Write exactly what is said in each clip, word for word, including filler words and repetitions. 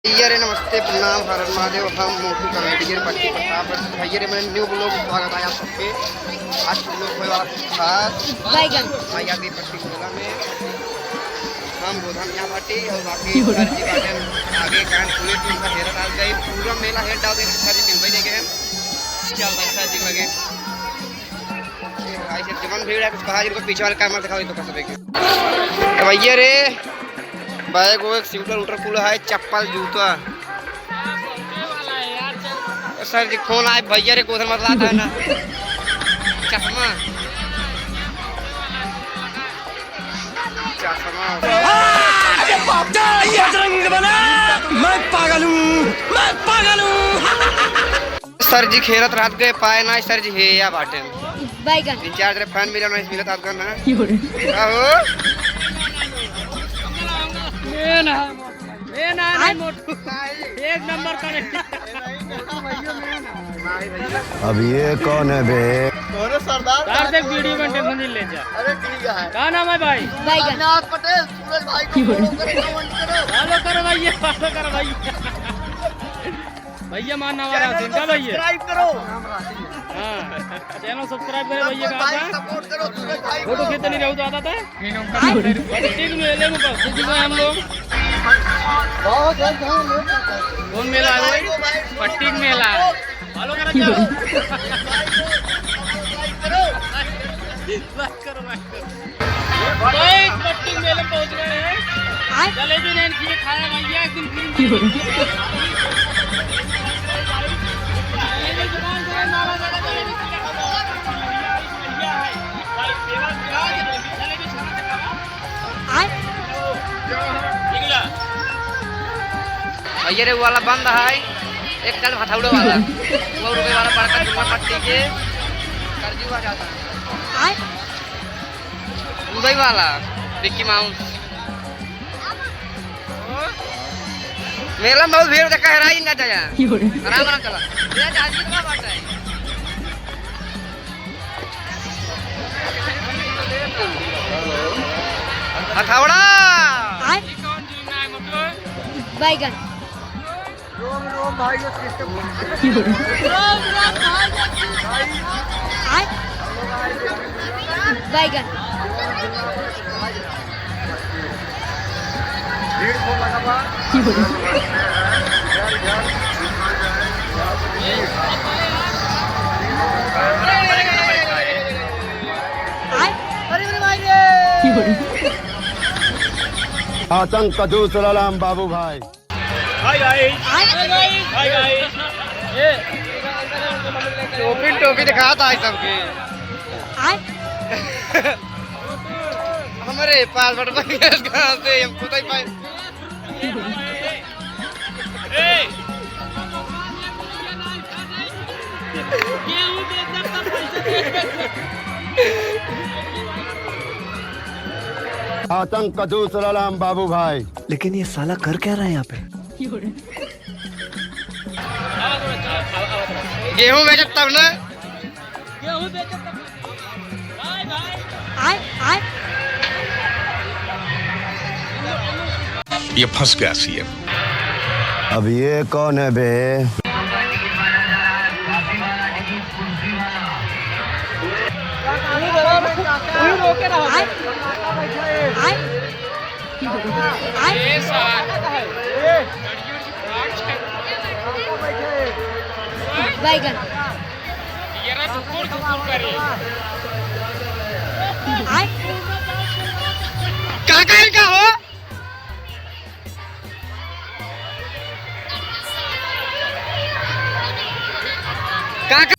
भैया रे नमस्ते, प्रणाम, हर हर महादेव। हम मोटू comedian पट्टी प्रताप। भैया रे, मेरे new vlog में स्वागत है आप सबके। आज हम लोग होए वाला खास बैगन। भैया की पट्टी मेला में हम गोधन यहाँ बाटी और बाकी सर जी बाटे आगे कान पूरे टीम का हेरा डाल गई। पूरा मेला हेर डाल दे, सर जी मिल भाई देखे हैं। क्या होता है सर जी लगे? भाई से जवन भीड़ है, कुछ कहा जिनको पीछे वाले कैमरा दिखाओ, तो कैसे देखे? तो भैया रे, बैग वैग, स्वेटर उटर कुल है, चप्पल जूता। सर जी फोन आए, भैया रे गोधन मत लाता है ना। चश्मा। चश्मा। अरे बाप रे, ये रंग बना। मैं पागल हूँ, मैं पागल हूँ। सर जी खेलत रहत गए, पाए ना सर जी, हे या बाटे। बैगन। तीन चार तरह फैन मिला ना, मिलत रहत गए ना। आहो। ए ना, ए ना, नहीं मोटू। एक नंबर करे। अब ये कौन है बे? तोरे सरदार सर का से कोई वीडियो में नहीं। टेंशन नहीं ले जा। अरे ठीक है। का नाम है भाई? बैगन। अविनाश पटेल, सूरज भाई को follow करो, comment करो। Follow करो भैया, follow करो भैया। भैया, मान नाम आ रहा है, का भैया? Subscribe करो। हाँ, channel subscribe करे भैया का भाई, आता है। Support करो, सूरज भाई को। फोटो खींचते नहीं रहू तो आता था। पट्टी के मेले में बस, दीदी को हम लोग। बहुत जल्द हम लोग। कौन मेला है भाई? पट्टी के मेला है। Follow करो, चलो। Like करो, like करो। भाई, पट्टी मेले पहुंच गए हैं। आय? जलेबी नहीं खिए खाया भैया, एक दिन free में। जलेबी दुकान से मारा जाएगा, जलेबी खिए खाया। भैया है, भाई, सेवा किया है, जलेबी छाना खाया। आय? निकला। भैया रे, वो वाला बंद है, एक चल हथौड़े वाला, सौ रुपये वाला बड़का झुमका पट्टी के, कर जुआ जाता है। आय? उदय वाला, मिक्की माउस। मेला में बहुत भीड़, देखा है, राई ना जाया। आराम, आराम चला। ये जहाज कितना बाटा है? हथौड़ा। आय? बैगन। रोम, रोम भाई को system। रोम, रोम भाई को system। आय? बैगन। भीड़ को लगा बा। आय? अरे, अरे भाई रे। आतंक का दूसरा नाम बाबू भाई। Hi guys। Hi guys। Hi guys। टोपी, टोपी दिखाता है सबके। आय? हमारे पासवर्ड बन गया, कहाँ से हम खुद ही पाए। ए! आतंक का दूसरा नाम बाबू भाई। लेकिन ये साला कर क्या रहा है यहाँ पे? गेहूं बेचत तब ना। आय, आय। ये फंस गया सीएम। अब ये कौन है बे? आय, आय। बैगन। आय। का कहे का हो? का, का?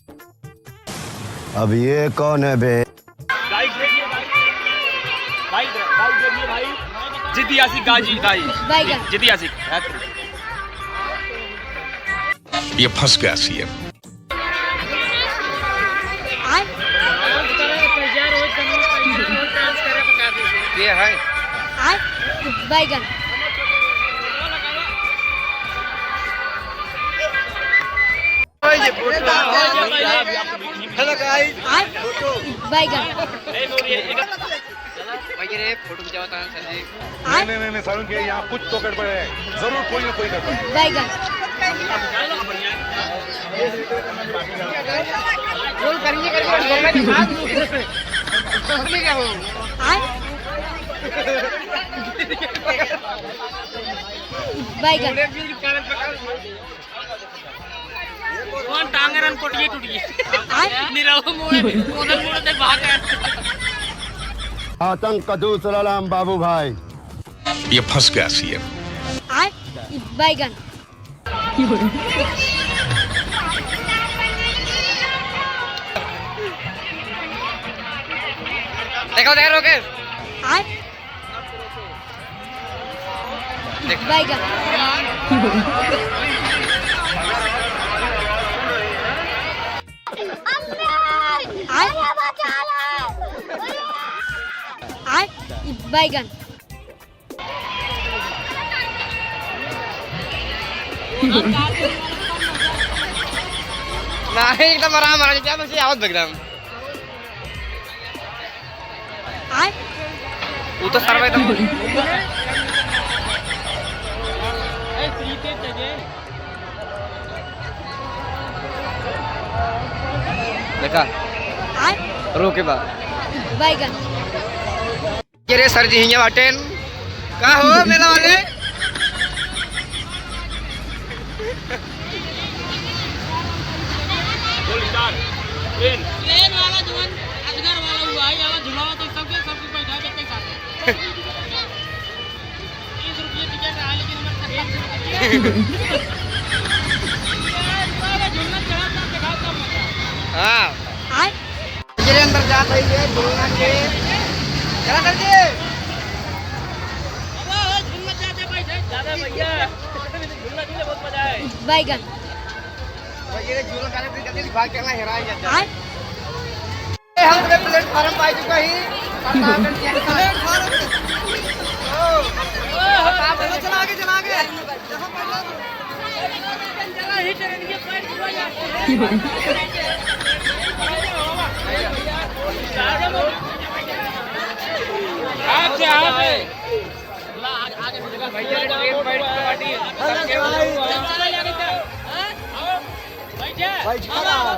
अब ये कौन है बे? गाइस देखिए, गाइस। भाई, भाई देखिए भाई। जिद्दी आशिक गाजी, गाइस। बैगन। जिद्दी आशिक। ये फंस गया सीएम। आय। ये है। आय। बैगन। Hello guys। आय। बैगन। ए, फोटो खिंचावत है सर जी। नहीं, नहीं, नहीं, नहीं, सारुण के यहाँ कुछ तो गड़बड़ है, जरूर कोई ना कोई गड़बड़ है। बैगन। रोल करिए, करिए, रोल करिए, हाथ में। आय? बैगन। कौन टांगरन कोटिए टूटिए। आय? निरहु मोड़े, मोदन मोड़े ते भाग गए। आतंक का दूसरा नाम बाबू भाई। ये फंस गया सीएम। आय? ई बैगन। देखो, देखो, रोके। आय? बैगन। आय? आय? बैगन। नाही, एकदम आराम, आराम, क्या बस ये आवत एकदम। आय? वो तो सर्वे एकदम। देखा? आय? रोके बा। बैगन। के रे सर जी हियाँ बाटेन। का हो मेला वाले? ट्रेन। ट्रेन वाला जवन अजगर वाला हुआ है, यहाँ झुलावा तो सबके, सबके बैठा के पैसा दे। तीस रुपये टिकट रहा, लेकिन हमारे साथ झूलना चढ़ा था, दिखाओ तब मजा। हाँ। आय? ये अंदर जात है ये, झूलना के। चला सर जी। अब झूलना जाते भाई, जाते भैया। झूलना झूले, बहुत मजा आए। बैगन। भाई, ये झूलना जाने से जल्दी भाग के ना हेरा ही जाता। आय? ए, हम लोग प्लेटफॉर्म पे आ चुका ही। प्लेटफॉर्म पे। ओ, ओ, चला आगे, चला आगे। बैठा रहा।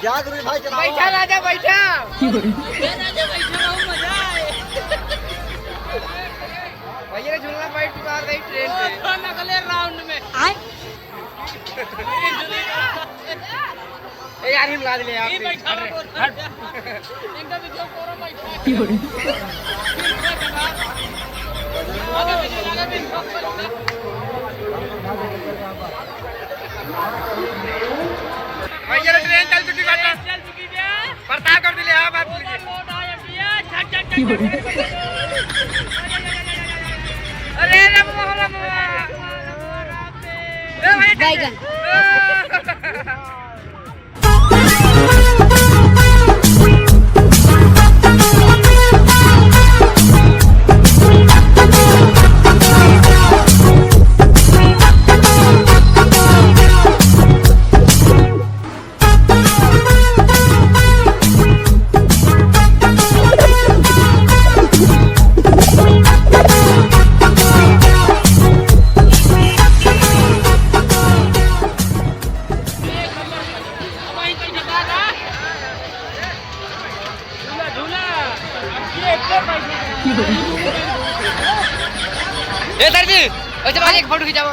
जाग रे भाई, चलाओ। बैठा राजा, बैठा। ए राजा, बैठा रहो, मजा आए। भैया, झूलना बैठ चुका है ट्रेन पे। ओ, अगले राउंड में। आय? ए यार, हिम लाद ले आप। ए, बैठा रहो, हट। इनका वीडियो कोरो बैठा। भैया, ट्रेन चल चुकी बाटे। प्रतापगढ़ दिले, हाँ, बात लीजिए। अरे, रे बाबा, रे बाबा। ए भाई, बैगन। ए सर जी, ओ चलो एक फोटो खिंचाओ।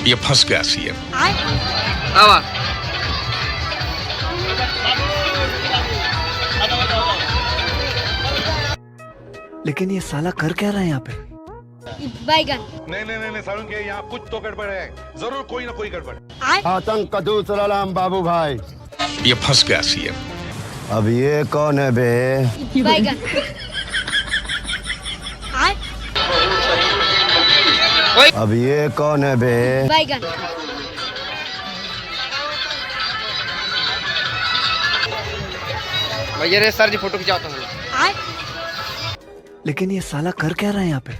ये फंस गया सीएम। आय? आवा। लेकिन ये साला कर क्या रहा है यहाँ पे? बैगन। नहीं, नहीं, नहीं, नहीं, सारुण के यहाँ कुछ तो गड़बड़ है, जरूर कोई ना कोई गड़बड़। आय? आतंक का दूसरा नाम बाबू भाई। ये फंस गया सीएम। अब ये कौन है बे? बैगन। आय? अब ये कौन है बे? बैगन। भैया रे सर जी फोटो खिंचाओ तो। आय? लेकिन ये साला कर क्या रहा है यहाँ पे?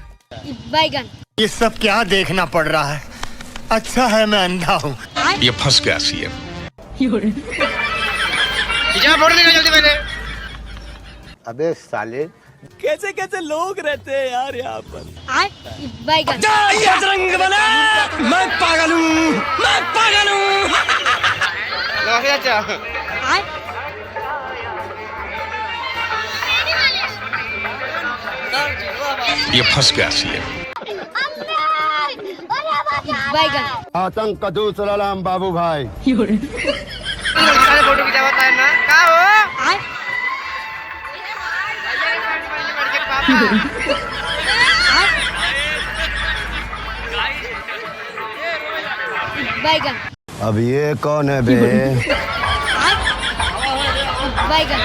बैगन। ये सब क्या देखना पड़ रहा है? अच्छा है मैं अंधा हूँ। ये फंस गया सीएम। खींचा फोटो निकाल जल्दी पहले। अबे साले। कैसे कैसे लोग रहते हैं यार यहाँ पर। आय बैगन। जय बजरंग बली। मैं पागल हूँ, मैं पागल हूँ। नमस्ते चाचा। आय ये फंस गया सीएम। बैगन। आतंक का दूसरा नाम बाबू भाई। सारे फोटो खिंचावत है ना, का हो? आय बैगन। अब ये कौन है बे? बैगन।